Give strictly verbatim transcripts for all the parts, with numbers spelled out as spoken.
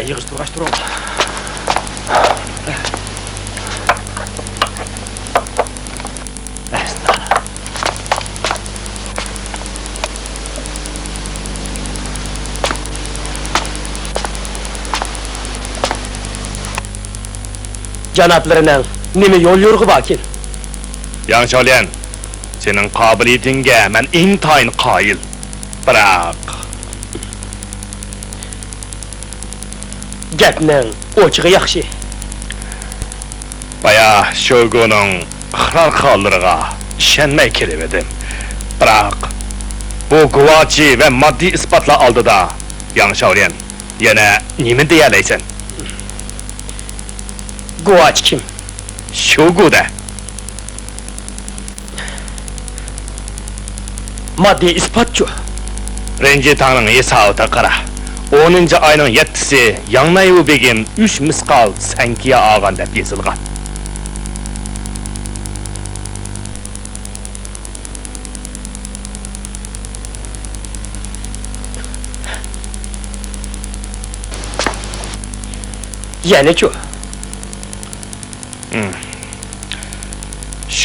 يىغىشتۇرغاچ تۇرۇڭ. جانابلىرىنىڭ نېمە يول يورۇقى باركىن؟ ياڭ شاۋليەن، سېنىڭ قابىلىيىتىڭگە مەن ئىنتايىن قايىل. بىراق، گەپنىڭ ئوچۇقى ياخشى. بايا شوگۇنىڭ ئىقرار قىلغانلىرىغا ئىشەنمەي كېلىۋىدىم. بىراق، بۇ گۇۋاچى ۋە ماددىي ئىسپاتلار ئالدىدا ياڭ شاۋليەن يەنە نېمە دېيەلەيسەن؟ گۇۋاچى كىم؟ شوگۇدە. ماددىي ئىسپاتچۇ؟ رېنجى تاڭنىڭ ھېسابىدا قارا. ئونىنچى ئاينىڭ يەتتىسى ياڭ نەيۋۇ بېگىم ئۈچ مىسقال سەنكىيە ئالغان دەپ يېزىلغان. يەنىچۇ؟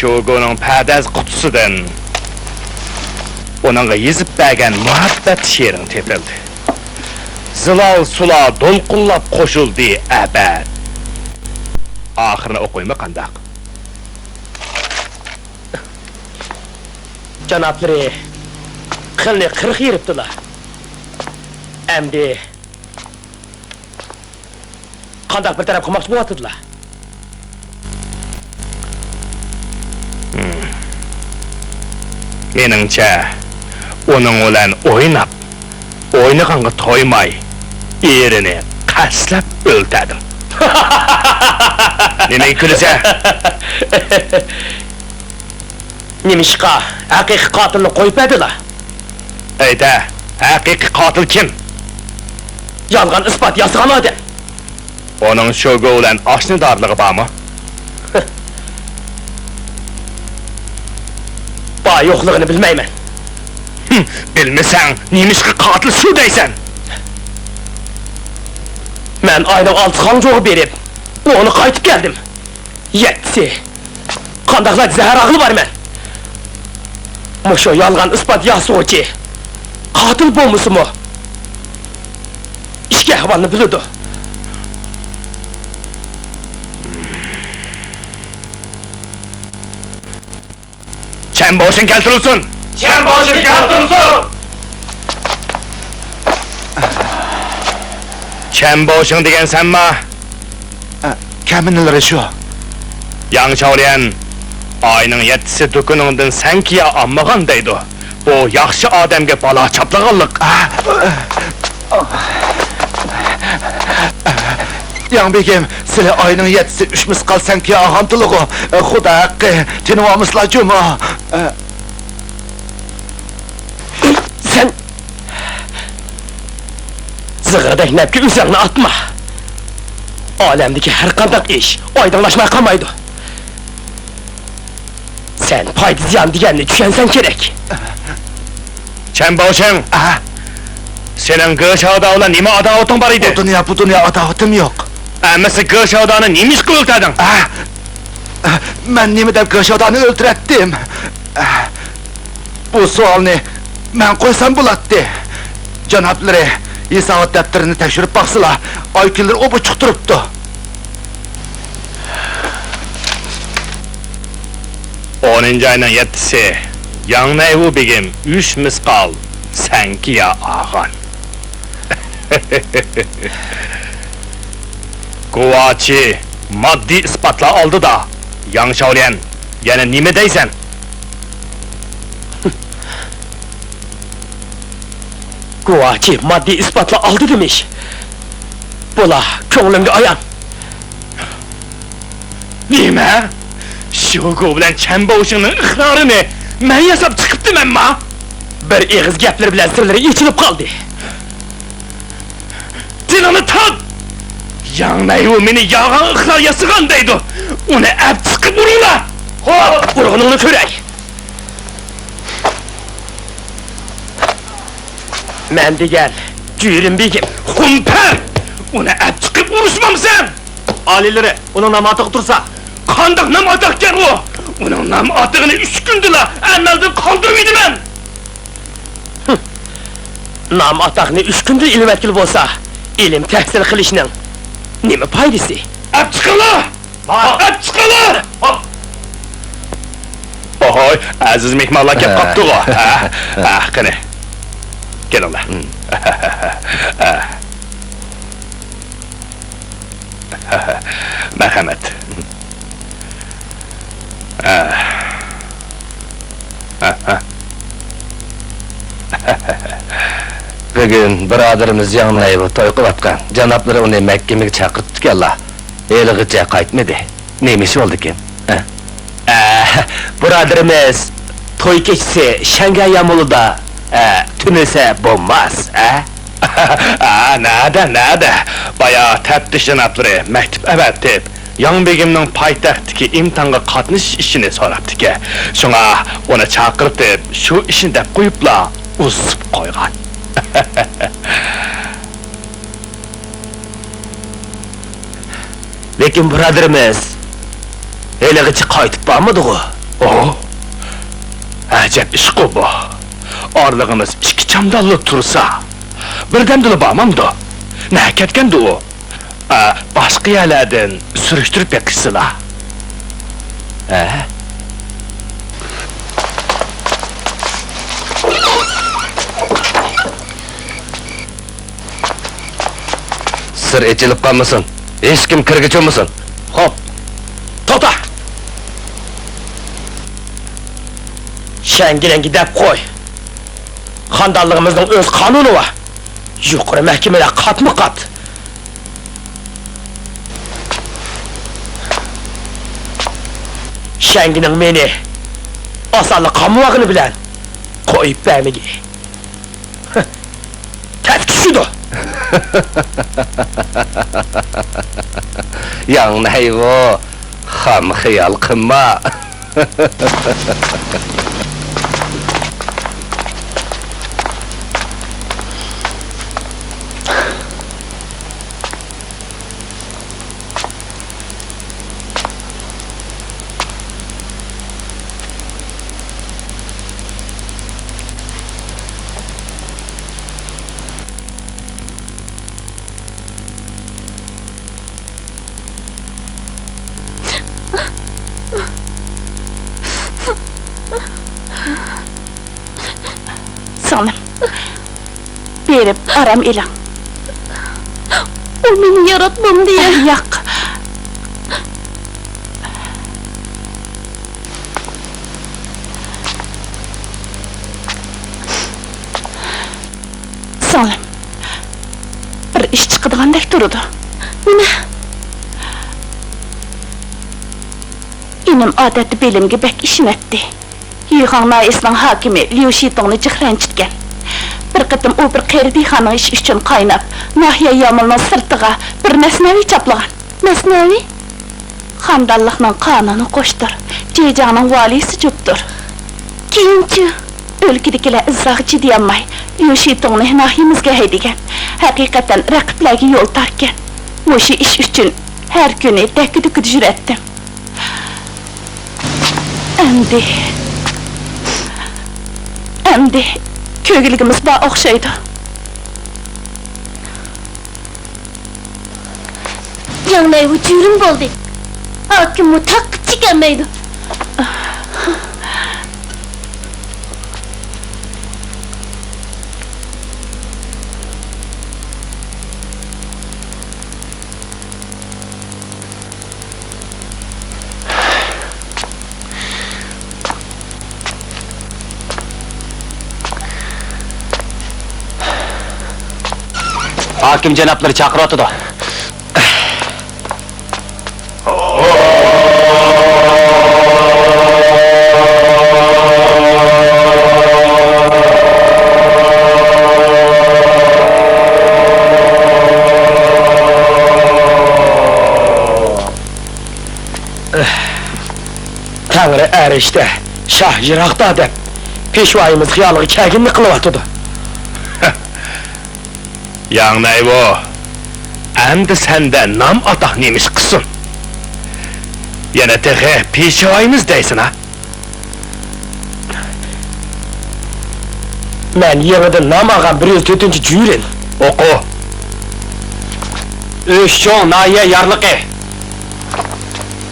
شوگۇنىڭ پەرداز قۇتىسىدىن ئۇنىڭغا يېزىپ بەرگەن مۇھەببەت شېئىرىڭ تېپىلدى. زىلال سۇلار دولقۇنلاپ قوشۇلدى ئەبەد. ئاخىرىنى ئوقۇيمۇ قانداق؟ جانابلىرى قىلنى قىرىق يېرىپتىلا. ئەمدى قانداق بىر تەرەپ قىلماقچى بولۇۋاتىدىلا؟ مېنىڭچە، ئۇنىڭ بىلەن ئويناپ، ئوينىغانغا تويماي، ئېرىنى قەستلەپ ئۆلتۈردۈڭ. نېمىگە كۈلىسەن؟ نېمىشقا ھەقىقىي قاتىلنى قويۇپ بەردىلا؟ ئېيتە، ھەقىقىي قاتىل كىم؟ يالغان ئىسپات ياسىغان ئادەم. ئۇنىڭ شوگۇ بىلەن ئاشنىدارلىقى بارمۇ؟ بار يوقلۇقىنى بىلمەيمەن. ھىم، بىلمىسەڭ، نېمىشقا قاتىل شۇ دەيسەن؟ مەن ئاينىڭ ئالتىسى خاڭجۇغا بېرىپ، ئونى قايتىپ كەلدىم. يەتتىسى. قانداقلا زەھەر ئاغلى بارىمەن. مۇشۇ يالغان ئىسپات ياسىغۇچى قاتىل بولمىسىمۇ، ئىچكى ئەھۋالنى بىلىدۇ. چەن بوشىڭ كەلتۈرۈلسۇن! چەن بوشىڭ كەلتۈرۈلسۇن! چەن بوشىڭ دېگەن سەنما؟ ئە، كەمىنىلىرى شۇ. ياڭ چاۋليەن، ئاينىڭ يەتتىسى دۇكىنىڭدىن سەنكىيا ئالمىغان دەيدۇ. بۇ ياخشى ئادەمگە بالا چاپلىغانلىق. ئە، ياڭ بېگىم، سىلى ئاينىڭ يەتتىسى ئۈچ مىسقال سەنكىيا ئالغانتىلىغۇ؟ خۇدا ھەققى، تىنىۋالمىسىلا جۇمۇ. سەن زىغىردەك نەپكە ئۆزۈڭنى ئاتما. ئالەمدىكى ھەر قانداق ئىش ئايدىڭلاشماي قالمايدۇ. سەن پايدا زىيان دېگەننى چۈشەنسەڭ كېرەك. چەن باۋشىڭ! ئە؟ سېنىڭ گې شاۋدا بىلەن نېمە ئاداۋىتىڭ بار ئىدى؟ ئۇ دۇنيا، بۇ دۇنيا ئاداۋىتىم يوق. ئەمىسە گې شاۋدانى نېمە ئىش قىلىۋېتەدىڭ؟ ئە؟ مەن نېمە دەپ گې شاۋدانى ئۆلتۈرەتتىم؟ ئە، بۇ سوئالنى مەن قويسام بولاتتى. جانابلىرى ھېسابات دەپتىرىنى تەكشۈرۈپ باقسىلا، ئاي كۈنلىرى ئوپئوچۇق تۇرۇپتۇ. ئونىنچى ئاينىڭ يەتتىسى، ياڭ نەيۋۇ بېگىم ئۈچ مىسقال سەنكىيا ئالغان. گۇۋاچى ماددىي ئىسپاتلار ئالدىدا، ياڭ شاۋليەن، يەنە نېمە دەيسەن؟ گۇۋاچى ماددىي ئىسپاتلار ئالدىدىمىش. بۇلار كۆڭلۈمگە ئايان. نېمە؟ شوگۇ بىلەن چەن بوشىڭنىڭ ئىقرارىنى مەن ياساپ چىقىپتىمەنما؟ بىر ئېغىز گەپلىرى بىلەن سىرلىرى ئېچىلىپ قالدى. تىلىڭنى تارت! ياڭ نەيۋۇ مېنى يالغان ئىقرار ياسىغان دەيدۇ. ئۇنى ئەپ چىقىپ ئۇرۇڭلار! خوپ! ئۇرغىنىڭنى كۆرەي! مەن دېگەن جۈرۈم بېگىم. خۇمپەر! ئۇنى ئەپ چىقىپ ئۇرۇشمامسەن؟ ئالىيلىرى، ئۇنىڭ نام ئاتىقى تۇرسا. قانداق نام ئاتاقكەن ئۇ؟ ئۇنىڭ نام ئاتىقىنى ئۈچ كۈندىلا ئەمەلدىن قالدۇرۇۋېتىمەن. نام ئاتاقنى ئۈچ كۈندە ئېلىۋەتكىلى بولسا، ئىلىم تەھسىل قىلىشنىڭ نېمە پايدىسى؟ ئەپ چىقىڭلار! ئەپ چىقىڭلار! ئاھاي، ئەزىز مېھمانلار كەپ قاپتىغۇ. ھە، ھە، قېنى، كېلىڭلار. مەرھەمەت. بۈگۈن بۇرادىرىمىز ياڭ نەيۋۇ توي قىلىۋاتقان. جانابلىرى ئۇنى مەھكىمىگە چاقىرىپتىكەنلا، ھېلىغىچە قايتمىدى. نېمە ئىش بولدىكىن؟ ھە؟ ئە، بۇرادىرىمىز توي كېچىسى شەڭگەن يامۇلىدا، ئە، تۈنىسە بولماس، ھە؟ ئا، نەدە، نەدە؟ بايا تەپتىش جانابلىرى مەكتۇپ ئەۋەتىپ، ياڭ بېگىمنىڭ پايتەختتىكى ئىمتىھانغا قاتنىشىش ئىشىنى سوراپتىكەن. شۇڭا ئۇنى چاقىرتىپ، شۇ ئىشنى دەپ قويۇپلا ئۇزىتىپ قويغان. لېكىن بۇرادىرىمىز ھېلىغىچە قايتىپ بارمىدىغۇ؟ ئوھ، ئەجەب ئىشقۇ بۇ. ئارىلىقىمىز ئىككى چامدانلا تۇرسا، بىردەمدىلا بارمامدۇ؟ نەگە كەتكەندۇ ئۇ؟ ئە، باشقا يەرلەردىن سۈرۈشتۈرۈپ بېقىشسىلا. ئە؟ سىر ئېچىلىپ قالمىسۇن. ھېچكىم كىرگۈچى بولمىسۇن. خوپ. توختا! شەڭگىلەڭگە دەپ قوي. خانىدانلىقىمىزنىڭ ئۆز قانۇنى بار. يۇقىرى مەھكىمىلەر قاتمۇ قات. شەڭگىنىڭ مېنى ئاسانلا قامىۋالغىنى بىلەن قويۇپ بەرمىگىلى. تەس چۈشىدۇ. ياڭ نەيۋۇ، خام خىيال قىلما. سىڭلىم، بېرىپ ئارام ئېلىڭ. ئۇ مېنى ياراتمامدۇ يا؟ ياق. سىڭلىم، بىر ئىش چىقىدىغاندەك تۇرىدۇ. نېمە؟ ئىنىم ئادەتتە بىلىمگە بەك ئىشىنەتتى. يۈيخاڭ ناھىيەسىنىڭ ھاكىمى ليۇ شىتۇڭنى جىق رەنجىتكەن. بىر قېتىم ئۇ بىر قېرى دېھقاننىڭ ئىشى ئۈچۈن قايناپ، ناھىيە يامىلىنىڭ سىرتىغا بىر مەسنەۋى چاپلىغان. مەسنەۋى؟ خانىدانلىقنىڭ قانۇنى قوشتۇر، جېجياڭنىڭ ۋالىيسى جوپتۇر. كېيىنچۇ؟ ئۆلكىدىكىلەر ئىزاغا چىدىيالماي، ليۇ شىتۇڭنى ناھىيىمىزگە ھەيدىگەن. ھەقىقەتەن رەقىبلەرگە يول تاركەن. مۇشۇ ئىش ئۈچۈن ھەر كۈنى دەككە-دۈككىدە يۈرەتتىم. ئەمدى، ئەمدى كۆرگۈلۈكىمىز بار ئوخشايدۇ. ياڭ نەيۋۇ جۈرۈم بولدى. ھاكىممۇ تاققا چېكەلمەيدۇ. ھاكىم جانابلىرى چاقىرىۋاتىدۇ. تەڭرى ئەرشتە، شاھ يىراقتا دەپ، پېشۋايىمىز خىيالىغا كەلگىنىنى قىلىۋاتىدۇ. ياڭ نەيۋۇ، ئەمدى سەندە نام ئاتاق نېمە ئىش قىلسۇن؟ يەنە تېخى پېشۋايىمىز دەيسىنا؟ مەن يېڭىدىن نام ئالغان بىر يۈز تۆتىنچى جۈرۈن. ئوقۇ. ئۈچ چوڭ ناھىيە يارلىقى.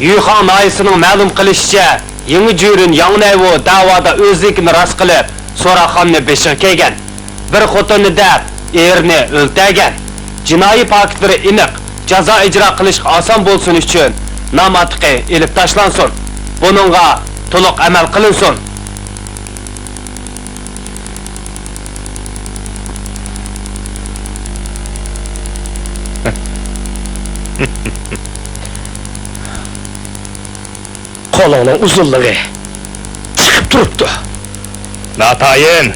يۈخاڭ ناھىيەسىنىڭ مەلۇم قىلىشىچە، يېڭى جۈرۈن ياڭنەيۋو دەۋادا ئۆزلۈكىنى راست قىلىپ، سوراقخانىنى بېشىغا كىيگەن. بىر خوتۇننى دەپ، ئېرىنى ئۆلتۈرگەن. جىنايى پاكىتلىرى ئېنىق، جازا ئىجرا قىلىشقا ئاسان بولسۇن ئۈچۈن، نام ئاتىقى ئېلىپ تاشلانسۇن. بۇنىڭغا تولۇق ئەمەل قىلىنسۇن. قولۇڭنىڭ ئۇزۇنلۇقى چىقىپ تۇرۇپتۇ. ناتايىن،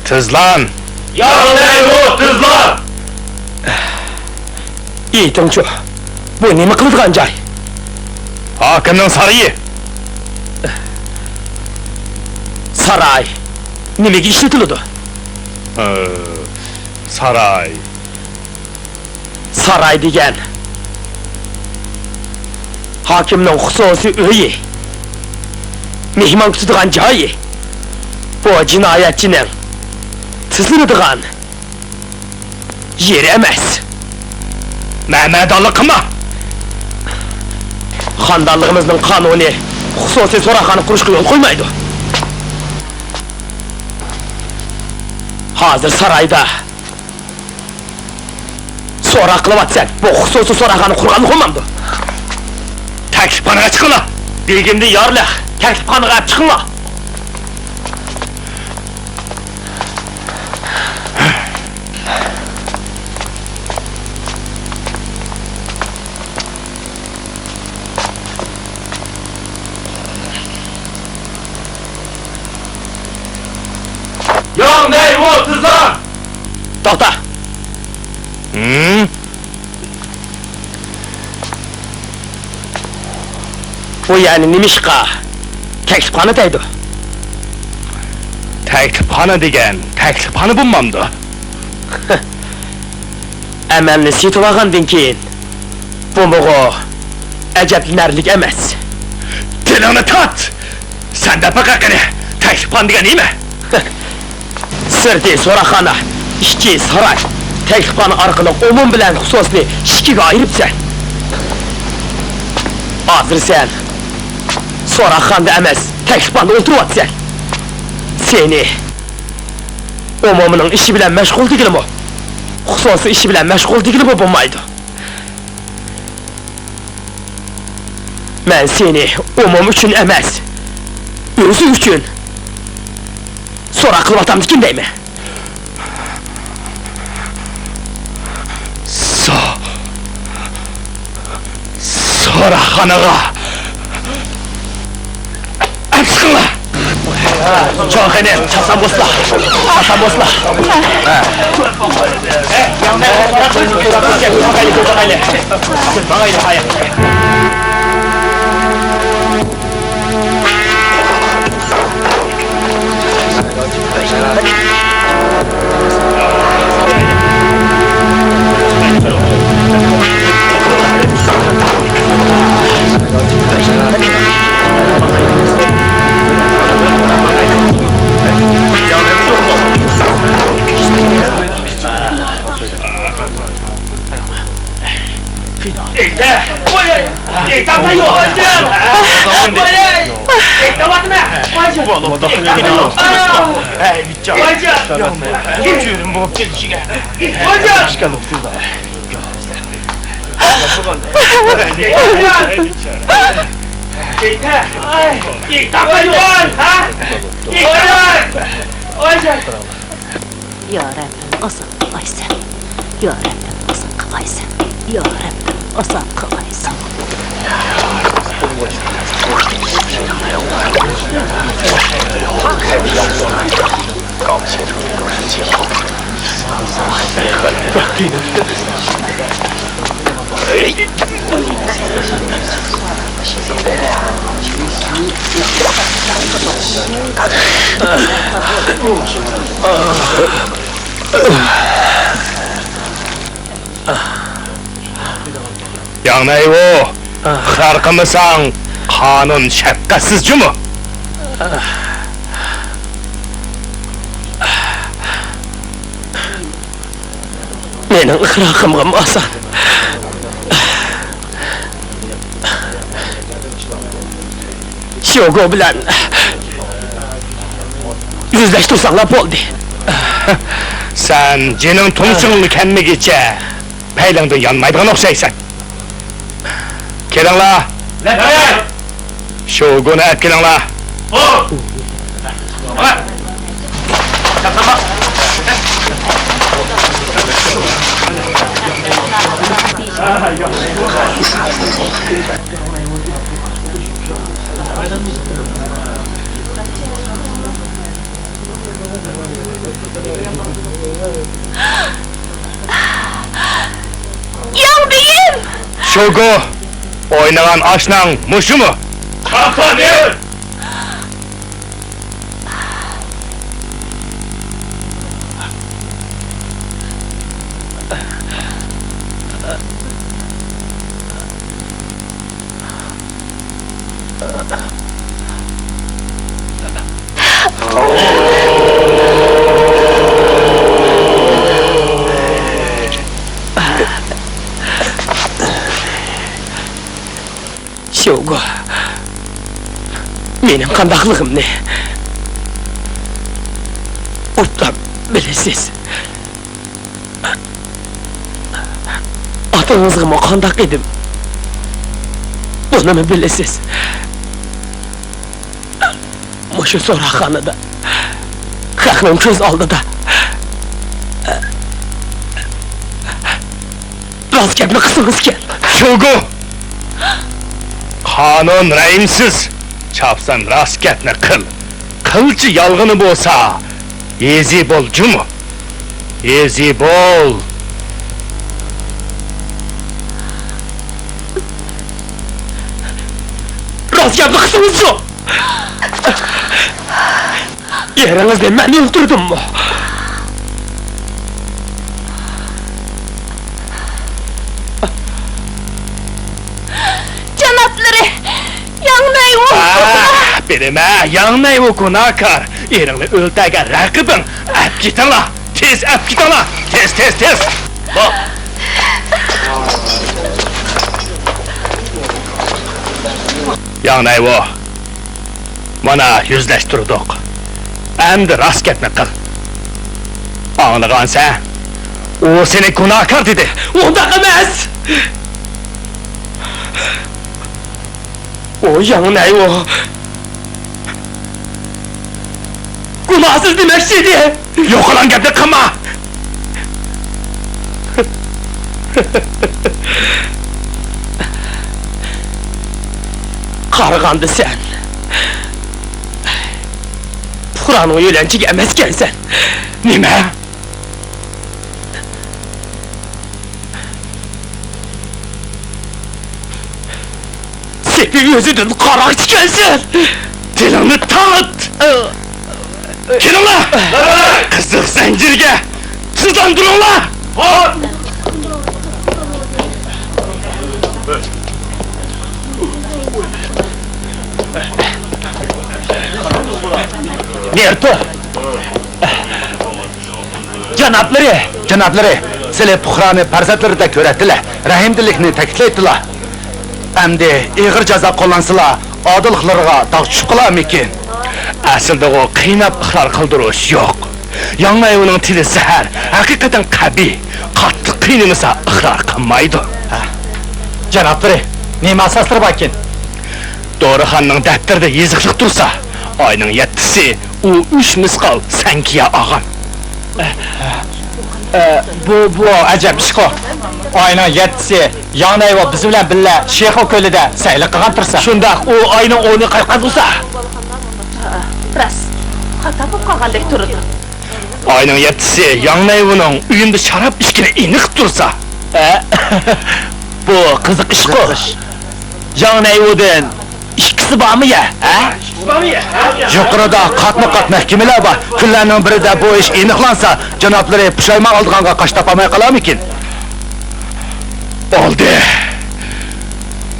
تىزلان! ياڭنەيۋو، تىزلان! ئېيتىڭچۇ، بۇ نېمە قىلىدىغان جاي؟ ھاكىمنىڭ سارىيى. ساراي نېمىگە ئىشلىتىلىدۇ؟ ئى، ساراي. ساراي دېگەن ھاكىمنىڭ خۇسۇسىي ئۆيى، مېھمان كۈتىدىغان جايى. بۇ جىنايەتچىنىڭ تىزلىنىدىغان يېرى ئەمەس. مەمەدانلىق قىلما! خانىدانلىقىمىزنىڭ قانۇنى خۇسۇسىي سوراقخانا قۇرۇشقا يول قويمايدۇ. ھازىر سارايدا سوراق قىلىۋاتىسەن. بۇ خۇسۇسىي سوراقخانا قۇرغانلىق بولمامدۇ؟ تەكلىپخانىغا چىقىڭلار! دېگىنىمدە يارلىق، تەكلىپخانىغا ئەپ چىقىڭلار! ياڭ نەيۋو تىزلان! توختا! ھىم؟ بۇ يەرنى نېمىشقا تەكلىپخانا دەيدۇ؟ تەكلىپخانا دېگەن تەكلىپخانا بولمامدۇ؟ ئەمەلنى سېتىۋالغاندىن كېيىن، بۇمۇغۇ ئەجەبلىنەرلىك ئەمەس. تىلىڭنى تارت! سەن دەپ بېقە قېنى، تەكلىپخانا دېگەن نېمە؟ سىرتى سوراقخانا، ئىچى ساراي. تەكلىپخانا ئارقىلىق ئومۇم بىلەن خۇسۇسنى ئىككىگە ئايرىپسەن. ھازىر سەن سوراقخانىدا ئەمەس، تەكلىپخانىدا ئولتۇرۇۋاتىسەن. سېنى ئومۇمنىڭ ئىشى بىلەن مەشغۇل دېگىلىمۇ، خۇسۇسىي ئىشى بىلەن مەشغۇل دېگىلىمۇ بولمايدۇ. مەن سېنى ئومۇم ئۈچۈن ئەمەس، ئۆزى ئۈچۈن سوراق قىلىۋاتامدىكىن دەيمەن. سو-، سوراقخانىغا ئەپ چىقىڭلار! چوڭ خېنىم، چاسام بوسلا! چاسام بوسلا! يا رەببىم، ئاسان قىلغايسەن. يا رەببىم، ئاسان قىلغايسەن. يا رەببىم، ئاسان قىلغايسەن. ياڭ نەيۋۇ، ئىقرار قىلمىساڭ، قانۇن شەپقەتسىز جۇمۇ. مېنىڭ ئىقرار قىلمىغىنىم ئاسان. شوگو بىلەن يۈزلەشتۈرسەڭلار بولدى. سەن جېنىڭ تۇڭشىڭغا كەلمىگىچە پەيلىڭدىن يانمايدىغان ئوخشايسەن. كېلىڭلار. شوگوننى ئەپ كېلىڭلار. ياڭ بېگىم! شوگو، ئوينىغان ئاشناڭ مۇشۇمۇ؟ شوگو، مېنىڭ قانداقلىقىمنى ئوبدان بىلىسىز. ئاتىڭىزغىمۇ قانداق ئىدىم، بۇنىمۇ بىلىسىز. مۇشۇ سوراقخانىدا، خەقنىڭ كۆز ئالدىدا راست گەپنى قىلسىڭىزكەن. شوگو! قانۇن رەھىمسىز. چاپسان راست گەپنى قىل. قىلچە يالغىنى بولسا، يېزى بول جۇمۇ. يېزى بول. راست گەپنى قىلسىڭىزچۇ؟ ئېرىڭىزنى مەن ئۆلتۈردۈممۇ؟ جانابلىرى، ياڭ نەيۋۇ! ئاھ، بىلىمە، ياڭ نەيۋۇ گۇناھكار. ئېرىڭنى ئۆلتۈرگەن رەقىبىڭ. ئەپ كېتىڭلار. تېز ئەپ كېتىڭلار! تېز، تېز، تېز! بول! ياڭ نەيۋۇ، مانا يۈزلەشتۈردۇق. ئەمدى راست گەپنى قىل. ئاڭلىغانسەن؟ ئۇ سېنى گۇناھكار دېدى. ئۇنداق ئەمەس! ئۇ ياڭ نەيۋۇ گۇناھسىز دېمەكچى ئىدى. يوقىلاڭ گەپنى قىلما! قارىغاندا سەن پۇقرانىڭ يۆلەنچۈكى ئەمەسكەنسەن. نېمە؟ سېپى ئۆزىدىن قاراقچى ئىكەنسەن! تىلىڭنى تارت! كېلىڭلار! قىزىق زەنجىرگە سىزلاندۇرۇڭلار! نېرتو! جانابلىرى! جانابلىرى، سىلى پۇقرانى پەرزەنتلىرىدەك كۆرەتتىلە، رەھىمدىللىكنى تەكىتلەيتتىلا. ئەمدى ئېغىر جازا قوللانسىلا، ئادىللىقلىرىغا داغ چۈشۈپ قالارمىكىن؟ ئەسلىدىغۇ قىيناپ ئىقرار قىلدۇرۇش يوق. ياڭ نەيۋۇنىڭ تىلى زەھەر، ھەقىقەتەن قەبىھ. قاتتىق قىينىمىسا ئىقرار قىلمايدۇ. ھە. جانابلىرى، نېمە ئاساسلىرى باركىن؟ دورىخانىنىڭ دەپتىرىدە يېزىقلىق تۇرسا، ئاينىڭ يەتتىسى ئۇ ئۈچ مىسقال سەڭگە يار ئالغان. ئە، بۇ، بۇ ئەجەب ئىشقۇ. ئاينىڭ يەتتىسى ياڭ نەيۋۇ بىز بىلەن بىللە شىخۇ كۆلىدە سەيلە قىلغان تۇرسا. شۇنداق، ئۇ ئاينىڭ ئورنى قايتقان تۇرسا. راست، خاتا بولۇپ قالغاندەك تۇرىدۇ. ئاينىڭ يەتتىسى ياڭ نەيۋۇنىڭ ئۆيۈمدە شاراب ئىچكىنى ئېنىق تۇرسا. ئە، بۇ قىزىق ئىشقۇ. ياڭ نەيۋۇدىن ئىككىسى بارمۇ يە، ھە؟ يۇقىرىدا قاتمۇ قات مەھكىمىلەر بار. كۈنلەرنىڭ بىرىدە بۇ ئىش ئېنىقلانسا، جانابلىرى پۇشايمان ئالىدىغانغا قاش تاپالماي قالارمىكىن؟ بولدى.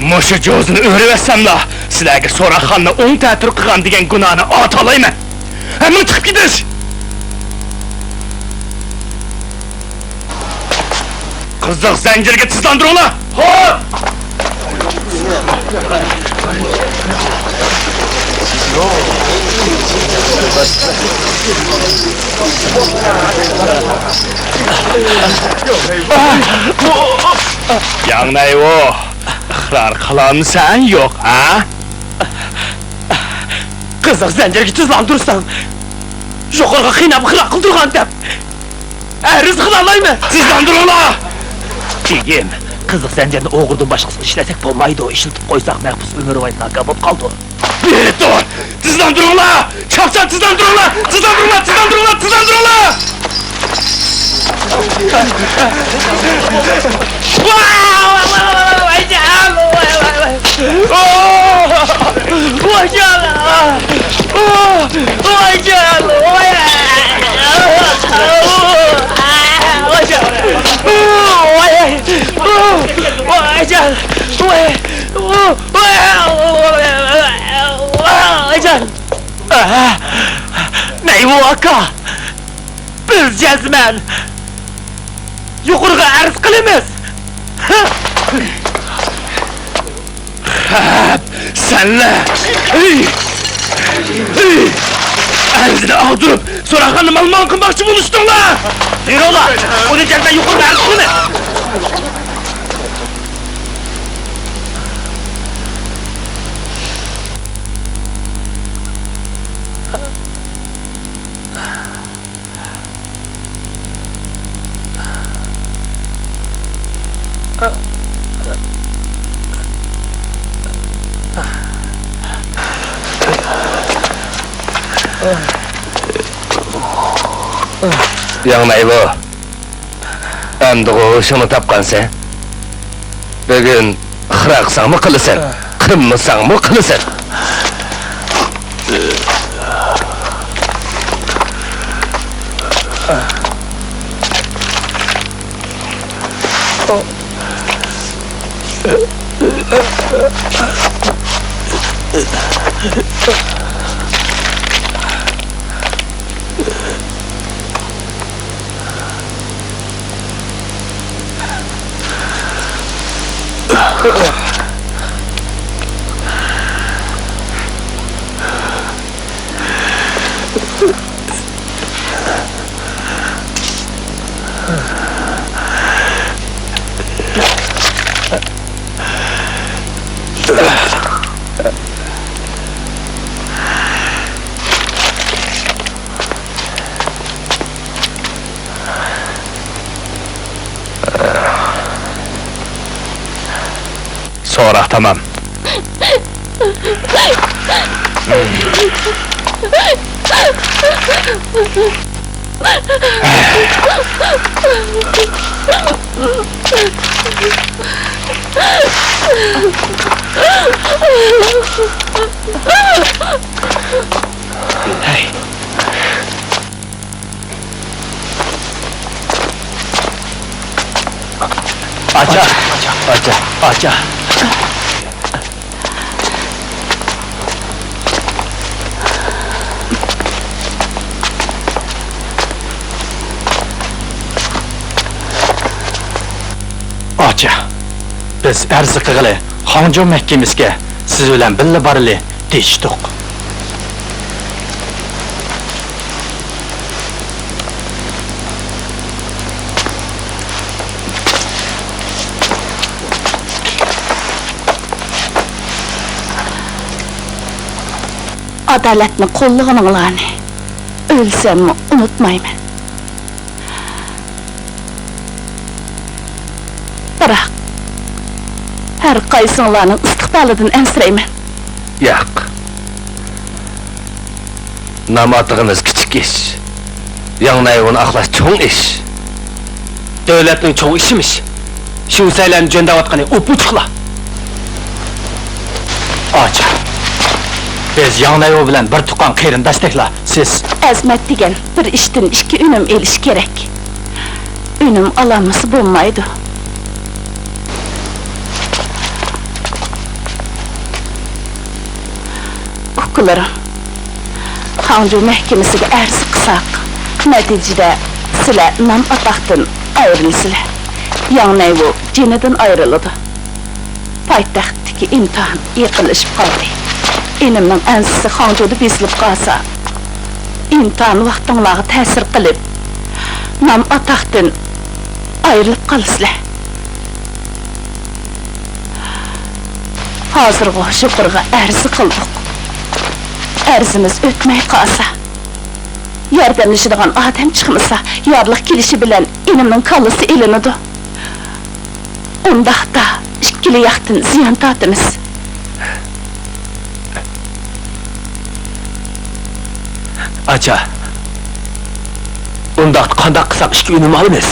مۇشۇ جوزىنى ئۆرۈۋەتسەملا، سىلەرگە سوراقخانىنى ئوڭ تەتۈر قىلغان دېگەن گۇناھنى ئاتالايمەن. ھەممىڭ چىقىپ كېتىش! قىزىق زەنجىرگە تىزلاندۇرۇڭلار! خوپ! ياڭ نەيۋو، ئىقرار قىلامسەن يوق، ھە؟ قىزىق زەنجىرگە تىزلاندۇرساڭ، يۇقىرىغا قىيناپ ئىقرار قىلدۇرغان دەپ ئەرز قىلالايمەن. تىزلاندۇرۇڭلار! بېگىم، قىزىق زەنجىرنى ئوغرىدىن باشقىسىغا ئىشلەتسەك بولمايدۇ، ئىشلىتىپ قويساق مەھبۇس ئۆمۈرۋايىت ناكام بولۇپ قالىدۇ. بېرىتو، تىزلاندۇرۇڭلار! چاقچاق تىزلاندۇرۇڭلار! تىزلاندۇرۇڭلار! تىزلاندۇرۇڭلار! تىزلاندۇرۇڭلار! نەيۋو ئاكا، بىز جەزمەن يۇقىرىغا ئەرز قىلىمىز. خەپ، سەنلەر! ئەرزنى ئاغدۇرۇپ، سوراقخانىنى مالىمان قىلماقچى بولۇشتۇڭلار! يۈرۈڭلار! ئۇنى جەزمەن يۇقىرىغا ئەرز قىلىمىز! ياڭ نەيۋو، ئەمدىغۇ ھوشۇڭنى تاپقانسەن؟ بۈگۈن ئىقرار قىلساڭمۇ قىلىسەن، قىلمىساڭمۇ قىلىسەن. سوراق تامام. ھەي. ئاچا! ئاچا! ئاچا! ئاچا! بىز ئەرز قىلغىلى خاڭجۇ مەھكىمىسىگە سىز بىلەن بىللە بارىلى دېيىشتۇق. ئادالەتنى قوللىغىنىڭلارنى ئۆلسەممۇ ئۇنتۇمايمەن. بىراق، ھەر قايسىڭلارنىڭ ئىستىقبالىدىن ئەنسىرەيمەن. ياق. نام ئاتىغىنىڭىز كىچىك ئىش. ياڭ نەيۋۇنى ئاقلاش چوڭ ئىش. دۆلەتنىڭ چوڭ ئىشىمىش. شىۋسەيلەرنى جۆندەۋاتقىنى ئوپئوچۇقلا. ئاچا، بىز ياڭ نەيۋۇ بىلەن بىر تۇغقان قېرىنداشتەكلا، سىز. ئەزىمەت دېگەن بىر ئىشتىن ئىككى ئۈنۈم ئېلىشى كېرەك. ئۈنۈم ئالالمىسا بولمايدۇ. بالىلىرىم، خاڭجۇ مەھكىمىسىگە ئەرز قىلساق، نەتىجىدە سىلەر نام-ئاتاقتىن ئايرىلىسىلەر. ياڭ نەيۋۇ جېنىدىن ئايرىلىدۇ. پايتەختتىكى ئىمتىھان يېقىنلىشىپ قالدى. ئىنىمنىڭ ئەنسىسى خاڭجۇدا بېسىلىپ قالسا، ئىمتىھان ۋاقتىڭلارغا تەسىر قىلىپ، نام-ئاتاقتىن ئايرىلىپ قالىسىلەر. ھازىرغۇ يۇقىرىغا ئەرز قىلدۇق. ئەرزىمىز ئۆتمەي قالسا، ياردەملىشىدىغان ئادەم چىقمىسا، يارلىق كېلىشى بىلەن ئىنىمنىڭ كاللىسى ئېلىنىدۇ. ئۇنداقتا ئىككىلا ياقتىن زىيان تارتىمىز. ئاچا، ئۇنداقتا قانداق قىلساق ئىككى ئۈنۈم ئالىمىز؟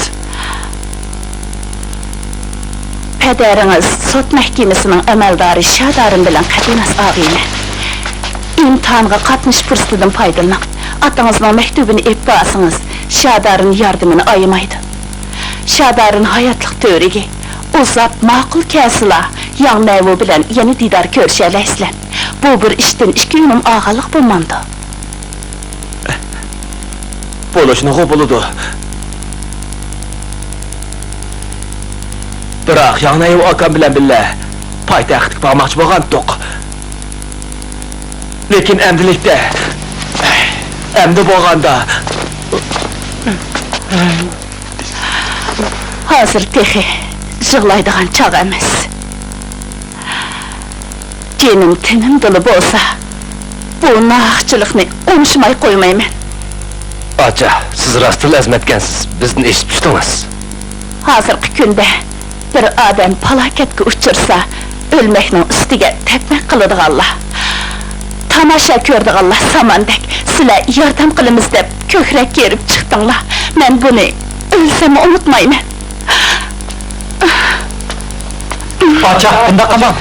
پەدەرىڭىز سوت مەھكىمىسىنىڭ ئەمەلدارى شادارىن بىلەن قەتئىي ئاغىنە. ئىمتىھانغا قاتنىشىش پۇرسىتىدىن پايدىلىنىڭ. ئاتىڭىزنىڭ مەكتۇبىنى ئېلىپ بارسىڭىز، شادارىن ياردىمىنى ئايىمايدۇ. شادارىن ھاياتلىق تۈۋرۈكى. ئۇزاپ، ماقۇل كەلسىلا، ياڭ نەيۋۇ بىلەن يەنە دىدار كۆرۈشەلەيسىلەر. بۇ بىر ئىشتىن ئىككى ئۈنۈم ئالغانلىق بولمامدۇ؟ بولۇشىنىغۇ بولىدۇ. بىراق ياڭ نەيۋۇ ئاكام بىلەن بىللە پايتەختكە بارماقچى بولغانتۇق. لېكىن ئەمدىلىكتە، ئەمدى بولغاندا. ھازىر تېخى يىغلايدىغان چاغ ئەمەس. جېنىم تېنىمدىلا بولسا، بۇ ناھەقچىلىقنى ئوڭشىماي قويمايمەن. ئاچا، سىز راستتىنلا ئەزىمەتكەنسىز، بىزدىن ئېشىپ چۈشتىڭىز. ھازىرقى كۈندە بىر ئادەم پالاكەتكە ئۇچرىسا، ئۆلمەكنىڭ ئۈستىگە تەپنەك قىلىدىغانلار، تاماشا كۆرىدىغانلار ساماندەك، سىلەر ياردەم قىلىمىز دەپ كۆكرەك كېرىپ چىقتىڭلار. مەن بۇنى ئۆلسەممۇ ئۇنتۇمايمەن. پادىشاھ، بۇنداق قىلماڭ.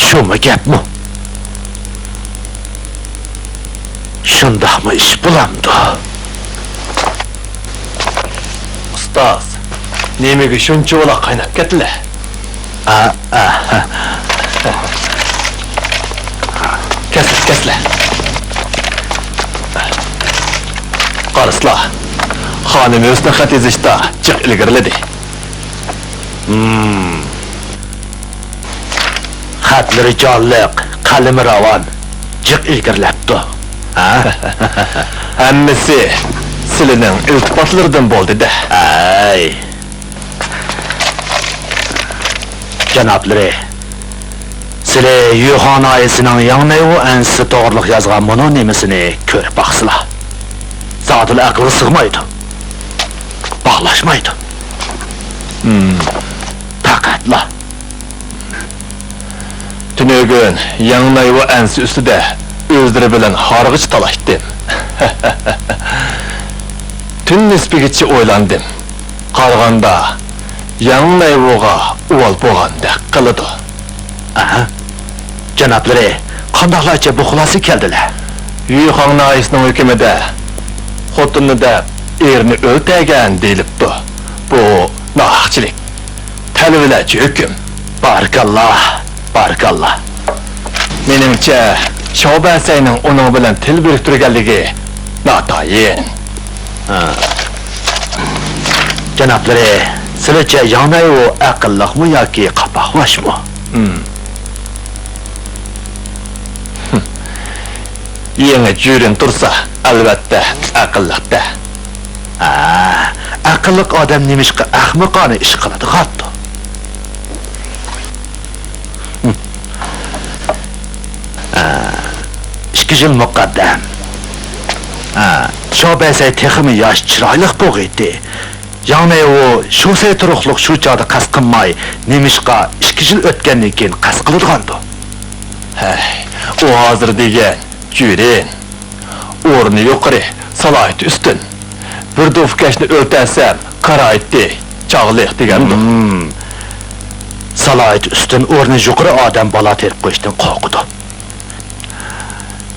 شۇمۇ گەپمۇ؟ شۇنداقمۇ ئىش بولامدۇ؟ ئۇستاز، نېمىگە شۇنچىۋالا قايناپ كەتتىلە؟ ئا، ئا. كەسلە، كەسلە. قارىسىلا، خانىم ھۆسنى خەت يېزىشتا جىق ئىلگىرىلىدى. ھىم. خەتلىرى جانلىق، قەلىمى راۋان، جىق ئىلگىرىلەپتۇ. ھە؟ ھەممىسى سىلىنىڭ ئىلتىپاتلىرىدىن بولدى-دە. ئەي. جانابلىرى، سىلى يۈخاڭ ناھىيەسىنىڭ ياڭ نەيۋۇ ئەنسىسى توغرىلىق يازغان مۇنۇ نېمىسىنى كۆرۈپ باقسىلا. زادىلا ئەقىلگە سىغمايدۇ. باغلاشمايدۇ. ھىم. پەقەتلا. تۈنۈگۈن ياڭ نەيۋۇ ئەنسىسى ئۈستىدە ئۆزلىرى بىلەن ھارغىچ تالاشتىم. تۈن نىسپىگىچە ئويلاندىم. قارىغاندا، ياڭ نەيۋۇغا ئۇۋال بولغاندەك قىلىدۇ. ئەھە. جانابلىرى قانداقلارچە بۇ خۇلاسىگە كەلدىلەر؟ يۈخاڭ ناھىيەسىنىڭ ھۆكۈمىدە خوتۇننى دەپ ئېرىنى ئۆلتۈرگەن دېيىلىپتۇ. بۇ ناھەقچىلىك. تەلۋىلەرچە ھۆكۈم. بارىكاللا، بارىكاللا. مېنىڭچە، شاۋبەسەينىڭ ئۇنىڭ بىلەن تىل بىرىكتۈرگەنلىكى ناتايىن. ھە. جانابلىرى، سىلىچە ياڭ نەيۋۇ ئەقىللىقمۇ ياكى قاپاقباشمۇ؟ ھىم. يېڭى جۈرىن تۇرسا، ئەلۋەتتە، ئەقىللىق-دە. ھە، ئەقىللىق ئادەم نېمىشقا ئەخمىقانە ئىش قىلىدىغاندۇ؟ ھە، ئىككى يىل مۇقەددەم، ھە، شاۋبەيسەي تېخىمۇ ياش، چىرايلىق بولغىيتى. ياڭ نەيۋۇ شۇسەي تۇرۇقلۇق شۇ چاغدا قەست قىلماي، نېمىشقا ئىككى يىل ئۆتكەندىن كېيىن قەست قىلىدىغاندۇ؟ ھەي، ئۇ ھازىر دېگەن جۈرىن. ئورنى يۇقىرى، سالاھىيىتى ئۈستۈن. بىر دوپپا كەشنى ئۆلتەرسەم، قارايتتى، چاغلىق دېگەندۇ. ھىم. سالاھىيىتى ئۈستۈن، ئورنى يۇقىرى ئادەم بالا تېرىپ قويۇشتىن قورقىدۇ.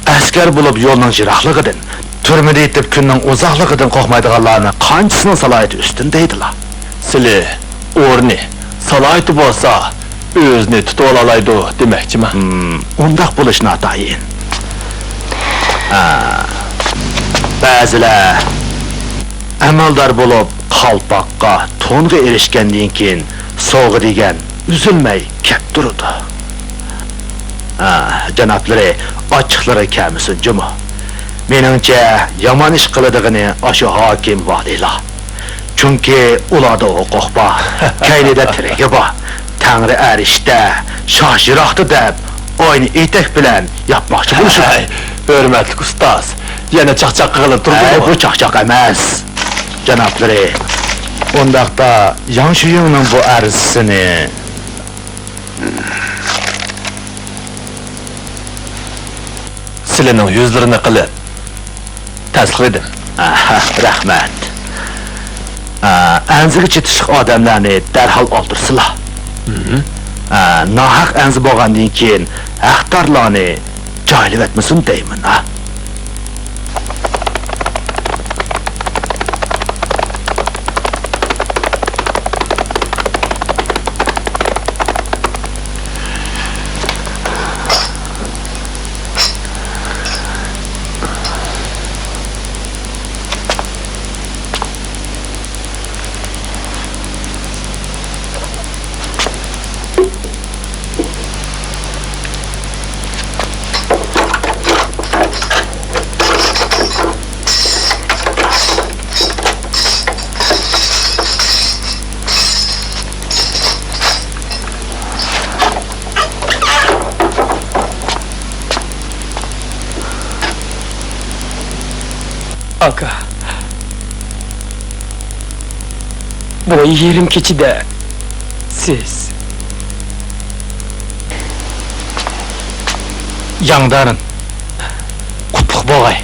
ئەسكەر بولۇپ يولنىڭ يىراقلىقىدىن، تۈرمىدە يېتىپ كۈننىڭ ئۇزاقلىقىدىن قورقمايدىغانلارنى قانچىسىنىڭ سالاھىيىتى ئۈستۈن دەيدىلا؟ سىلى ئورنى، سالاھىيىتى بولسا، ئۆزىنى تۇتۇۋالالايدۇ دېمەكچىما؟ ھىم، ئۇنداق بولۇشى ناتايىن. ھە، بەزىلەر ئەمەلدار بولۇپ، قالپاققا، تونغا ئېرىشكەندىن كېيىن، سوغا دېگەن ئۈزۈلمەي كەپ تۇرىدۇ. ھە، جانابلىرى ئاچچىقلىرىغا كەلمىسۇن جۇمۇ. مېنىڭچە، يامان ئىش قىلىدىغىنى ئاشۇ ھاكىم ۋالىيلار. چۈنكى ئۇلاردا ھوقۇق بار، كەينىدە تىرىگى بار. تەڭرى ئەرشتە، شاھ يىراقتا دەپ، ئاينى ئېتەك بىلەن ياپماقچى بولۇشىدۇ. ھەي، ھۆرمەتلىك ئۇستاز، يەنە چاقچاق قىلغىلى ھەي، تۇردىڭىزمۇ؟ بۇ چاقچاق ئەمەس. جانابلىرى، ئۇنداقتا ياڭ شۈيۈڭنىڭ بۇ ئەرزىسىنى سىلىنىڭ يۈزلىرىنى قىلىپ تەستىقلىدىم. ئاھا، رەھمەت. ئا، ئەنزىگە چېتىشلىق ئادەملەرنى دەرھال ئالدۇرسىلا. ھىم. ئا، ناھەق ئەنزە بولغاندىن كېيىن ھەقدارلارنى جايلىۋەتمىسۇن دەيمەن، ھە. ئاكا، بۇ يېرىم كېچىدە سىز. ياڭدارىن، قۇتلۇق بولغاي.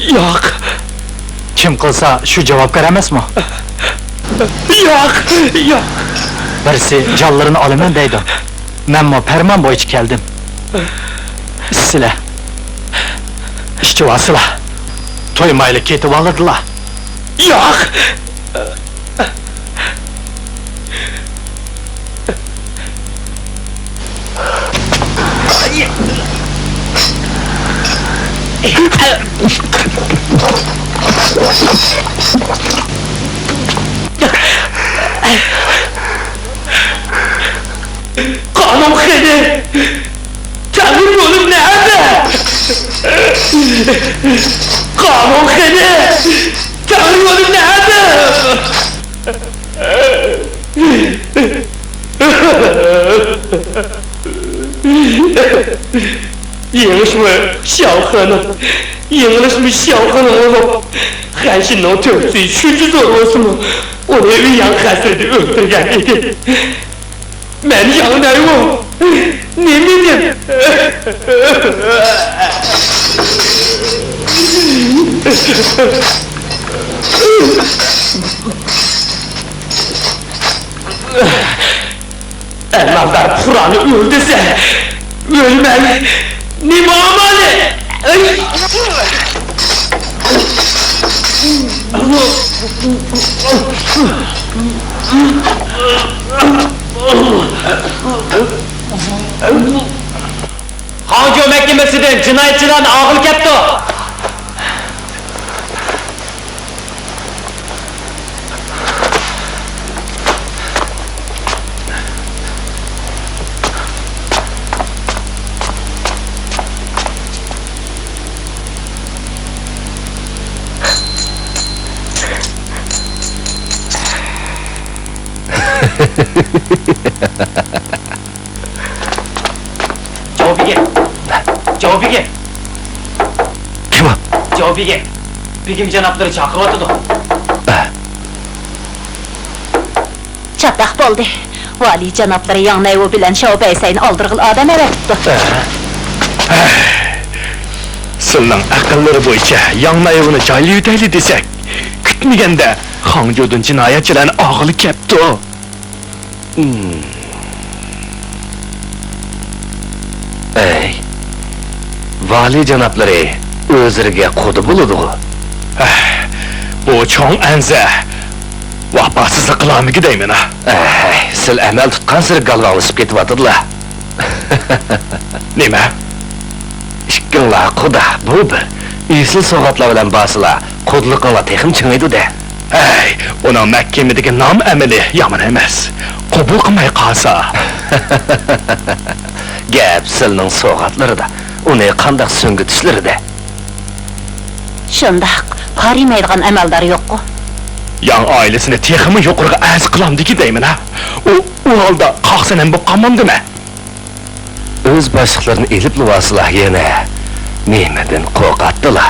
ياق. كىم قىلسا، شۇ جاۋابكار ئەمەسمۇ؟ ياق، ياق. بىرسى جانلىرىنى ئالىمەن دەيدۇ. مەنمۇ پەرمان بويىچە كەلدىم. ئىچسىلە. ئىچىۋالسىلا. تويمايلا كېتىۋالىدىلا. ياق! قانۇن خېنى! تەڭرى يولۇم نەدە؟ قانۇن خېنى! تەڭرى يولۇم نەدە؟ يېڭىشمۇ شياۋخېنىڭ، يېڭىلىشمۇ شياۋخېنىڭ بولۇپ، خەنشىننىڭ تۆھپىسى شۇنچە زور بولسىمۇ، ئۇنى ئۆيۈڭ قەسرىدە ئۆلتۈرگەن ئىدى. مەن ياڭ نەيۋۇ. نېمە دېدىم؟ ئەمەلدار پۇقرانى ئۆلدۈرسە، ئۆلىمەن. نېمە ئامالى؟ خاڭجۇ مەھكىمىسىدىن جىنايەتچىلەرنى ئالغىلى كەپتۇ. جاۋ بېگىم! جاۋ بېگىم! كىم ئۇ؟ جاۋ بېگىم! بېگىم جانابلىرى چاقىرىۋاتىدۇ. چاتاق بولدى. ۋالىي جانابلىرى ياڭ نەيۋۇ بىلەن شياۋ بەيسەينى ئالدىرغىلى ئادەم ئەۋەتىپتۇ. سىلنىڭ ئەقىللىرى بويىچە ياڭ نەيۋۇنى جايلىۋېتەيلى دېسەك، كۈتمىگەندە خاڭجۇدىن جىنايەتچىلەرنى ئالغىلى كەپتۇ. ئەي، ۋالىي جانابلىرى ئۆزلىرىگە قۇدا بولىدىغۇ. بۇ چوڭ ئەنزە ۋاپاسىزلىق قىلارمىكى دەيمەن ھە. ئەي، سىل ئەمەل تۇتقانسېرى گالۋاڭلىشىپ كېتىۋاتىدىلا. نېمە؟ ئىككىڭلار قۇدا، بۇ بىر. ئېسىل سوۋغاتلار بىلەن بارسىلا، قۇدىلىقىڭلار تېخىمۇ چىڭىيدۇ-دە. ھەي، ئۇنىڭ مەھكىمىدىكى نام ئەمىلى يامان ئەمەس. قوبۇل قىلماي قالسا. گەپ سىلنىڭ سوۋغاتلىرىدا، ئۇنى قانداق سۆڭگىتىشلىرىدە. شۇنداق، قارىمايدىغان ئەمەلدار يوققۇ؟ ياڭ ئائىلىسىنى تېخىمۇ يۇقىرىغا ئەرز قىلامدىكى دەيمەن ھە. ئۇ، ئۇ ھالدا قاق سەنەم بولۇپ قالمامدىمەن؟ ئۆز باشلىقلىرىنى ئېلىپلا بارسىلا يەنە نېمىدىن قورقاتتىلا؟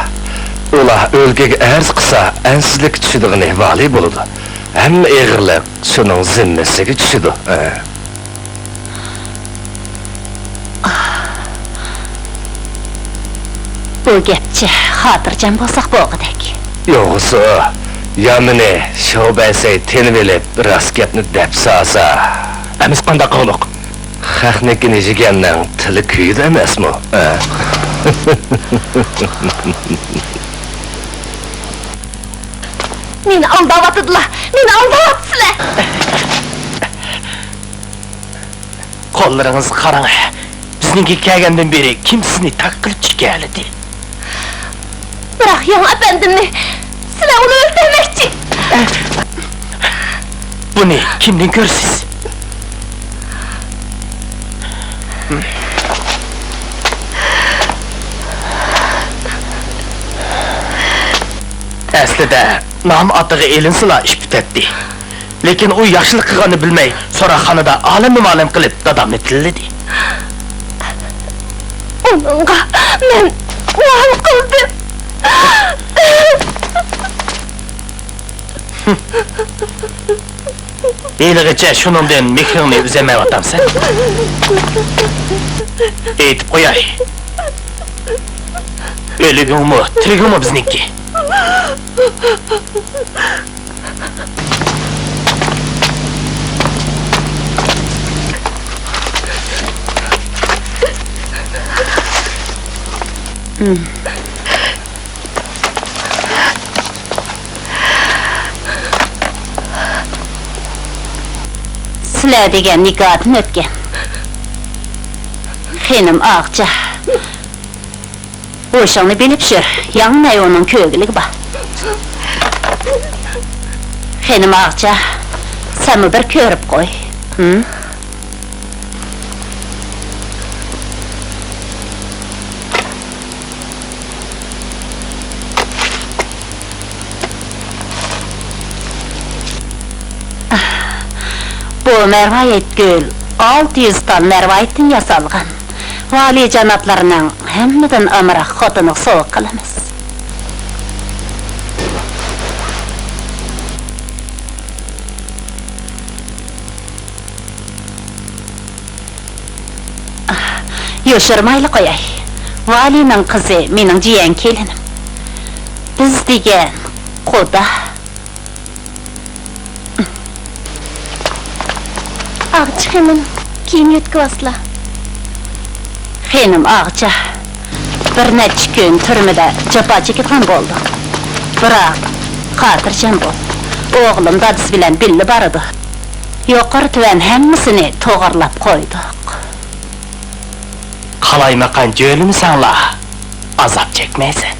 ئۇلار ئۆلكىگە ئەرز قىلسا، ئەنسىزلىككە چۈشىدىغىنى ۋالىي بولىدۇ. ھەممە ئېغىرلىق شۇنىڭ زىممىسىگە چۈشىدۇ. ھە. بۇ گەپچە خاتىرجەم بولساق بولغۇدەك. يوغىسى، يامىنى شياۋ بەيسەي تېنىۋېلىپ، راست گەپنى دەپ سالسا. ئەمىسە قانداق قىلغۇلۇق؟ خەقنىڭكىنى يېگەننىڭ تىلى كۆيىدۇ ئەمەسمۇ؟ ھە؟ مېنى ئالداۋاتىدىلا، مېنى ئالداۋاتىسىلەر! قوللىرىڭىزغا قاراڭ. بىزنىڭكى كەلگەندىن بېرى كىم سىزنى تاك قىلىپ چىكەلىدى؟ بىراق ياڭ ئەپەندىمنى سىلەر ئۇنى ئۆلتۈرمەكچى. بۇنى كىمدىن كۆرىسىز؟ ئەسلىدە نام ئاتىغا ئېلىنسىلا ئىش پۈتەتتى. لېكىن ئۇ ياخشىلىق قىلغاننى بىلمەي، سوراقخانىدا ئالەمنى مالەم قىلىپ، دادامنى تىللىدى. ئۇنىڭغا مەن ۋەھىم قىلدىم. ھېلىغىچە شۇنىڭدىن مېھرىڭنى ئۈزەلمەيۋاتامسەن؟ ئېيتىپ قوياي. ئۆلۈكۈڭمۇ، تىرىكىڭمۇ بىزنىڭكى. سىلەر دېگەن نىكاھتىن ئۆتكەن. خېنىم ئاغىچا. ھوشۇڭنى بىلىپ يۈر، ياڭ نەيۋۇنىڭ كۆرگۈلۈكى بار. خېنىم ئاغىچا، سەنمۇ بىر كۆرۈپ قوي. ھىم؟ بۇ مەرۋايىت گۈل ئالتە يۈز تال مەرۋايىتتىن ياسالغان. ۋالىي جانابلىرىنىڭ ھەممىدىن ئامراق خوتۇنىغا سوۋغا قىلىمىز. يوشۇرمايلا قوياي. ۋالىينىڭ قىزى مېنىڭ جىيەن كېلىنىم. بىز دېگەن قۇدا. ئاغىچى خېنىم، كىيىم يۆتكىۋالسىلا. خېنىم ئاغىچا بىر نەچچە كۈن تۈرمىدە جاپا چېكىدىغان بولدى. بىراق، خاتىرجەم بول. ئوغلۇم دادىسى بىلەن بىللە بارىدۇ. يۇقىرى تۆۋەن ھەممىسىنى توغرىلاپ قويدۇق. قالايمىقان جۆيلىمىسەڭلا، ئازاب چەكمەيسەن.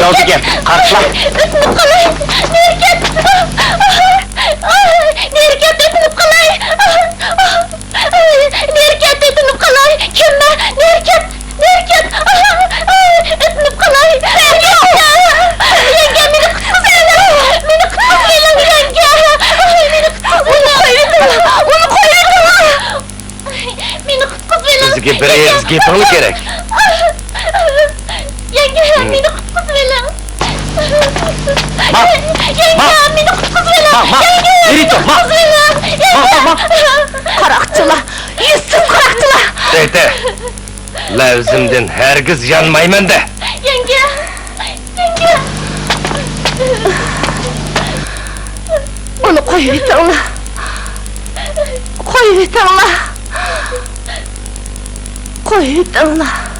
ئالدىكەن، قارىسىلا. ئۆتۈنۈپ قالاي. نېرى كەت. نېرى كەت، ئۆتۈنۈپ قالاي. نېرى كەت، ئۆتۈنۈپ قالاي. كىم مەن؟ نېرى كەت، نېرى كەت. ئۆتۈنۈپ قالاي. يەڭگە، يەڭگە، مېنى قۇتقۇزۇۋېلىڭ. مېنى قۇتقۇزۇۋېلىڭ، يەڭگە. مېنى قۇتقۇزۇۋېلىڭ. ئۇنى قويۇۋېتىڭ. ئۇنى قويۇۋېتىڭ. مېنى قۇتقۇزۇۋېلىڭ. بىزگە بىر ئېغىز گېپىڭلار كېرەك. يەڭگە، مېنى قۇتقۇزۇۋېلىڭ. ما! يەڭگە، ما! مېنى قۇتقۇزۇۋېلىڭ. ما! ما! يەڭگە، نېرى مېنى تۇر، ما! قۇتقۇزۇۋېلىڭ. ما! ما! ما! قاراقچىلار، يۈزسىز قاراقچىلار! تەيتە، لەۋزىمدىن ھەرگىز يانمايمەن دە! يەڭگە! يەڭگە! ئۇنى قويۇۋېتىڭلار! قويۇۋېتىڭلار! قويۇۋېتىڭلار!